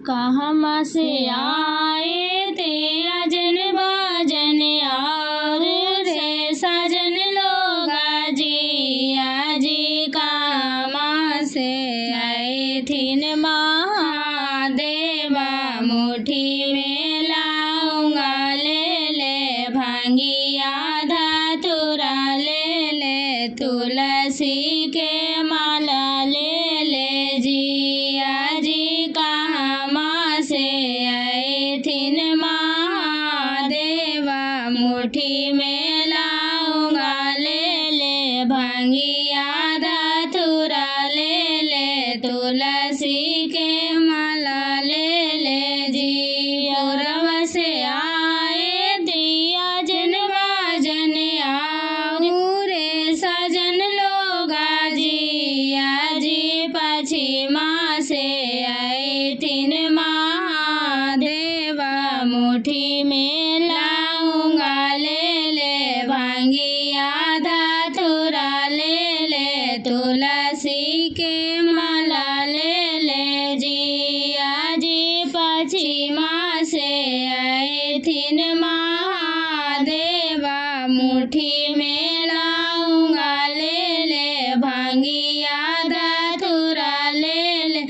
कहवा से आए ते अजन बाजन और रे सजन लोगा जी। आजी कहवा से आए थिन महादेवा मुट्ठी में लाऊंगा ले ले भांगिया धतूरा ले ले तुलसी के माला ले ले जी। आजी कहवा से आए थिन महादेवा मुट्ठी में लाऊंगा ले ले भांगिया धतूरा ले ले तुलसी के माला ले ले जी। पूरब से आए दिया जन बाजन आऊ रे सजन लोगा जी। आजी पछिमा से आए थिन महादेवा मुट्ठी में लाऊंगा ले ले भांगिया धतूरा ले ले तुलसी के माला ले ले जी। आजी पछिमा से आए थिन महादेवा मुट्ठी में लाऊंगा ले ले भांगिया धतूरा ले ले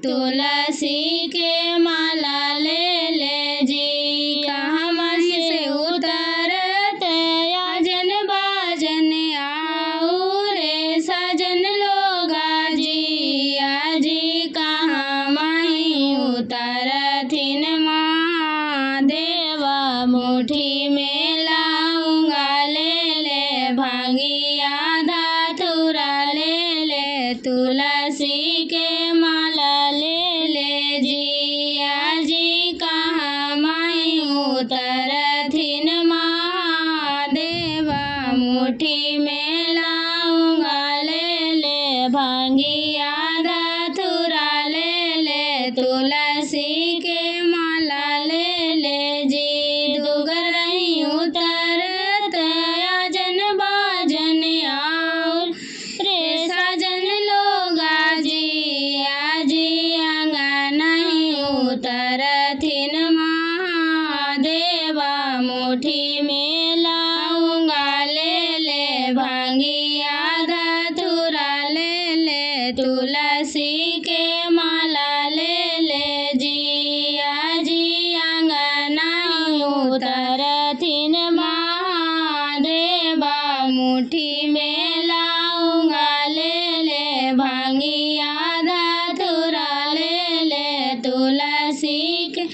तुलसी के माला ले ले जी। कहवा से उतरते अजन बाजन आऊ रे सजन लोगा जी। आजी कहाँ माही उतरथिन महादेवा मुट्ठी में लाऊंगा ले ले भांगिया धतूरा ले ले तुलसी के माला ले ले जी। आजी कहाँ माही उतरथिन महादेवा मुट्ठी में लाऊंगा ले ले भांगिया धतूरा ले ले तुलसी के माला ले ले जी। दुगर नहीं उतरत अजन बाजन और रे सजन लोगा जी। आजी आंगा नहीं उतरथिन महादेवा मुट्ठी में लाऊंगा ले ले भांगिया धतूरा ले ले तुलसी के माला ले ले जी। आजी आंगा नहीं उतरथिन महादेवा मुट्ठी में लाऊंगा ले ले भांगिया धतूरा ले ले तुलसी के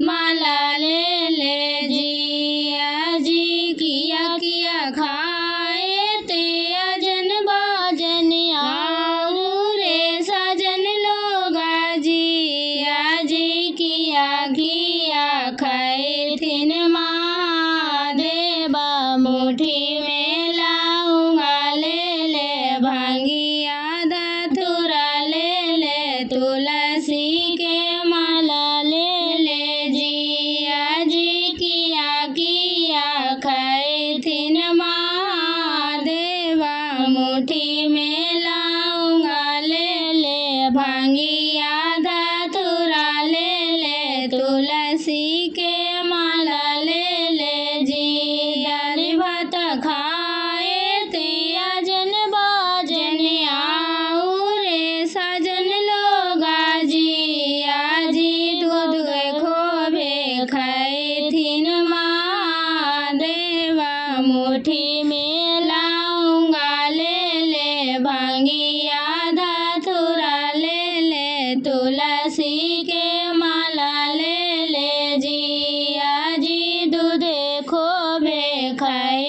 माला ले ले जी। आजी किया किया खाए ते अजन बाजन आऊ रे सजन लोगा जी। आजी किया किया खाए थिन महादेवा मुट्ठी में लाऊंगा ले ले भांगिया धतूरा ले ले तुलसी के माला ले ले जी। आजी किया किया खाए थिन महादेवा मुट्ठी में लाऊंगा ले ले भांगिया धतूरा ले ले तुलसी के माला ले ले जी। दाल भात खाए ते अजन बाजन आऊ रे सजन लोगा जी। आजी दूध खोबे खाए थिन महादेवा मुट्ठी में लाऊंगा ले ले भांगिया धतूरा ले ले तुलसी के माला ले ले जी। आजी दूध खोबे खाए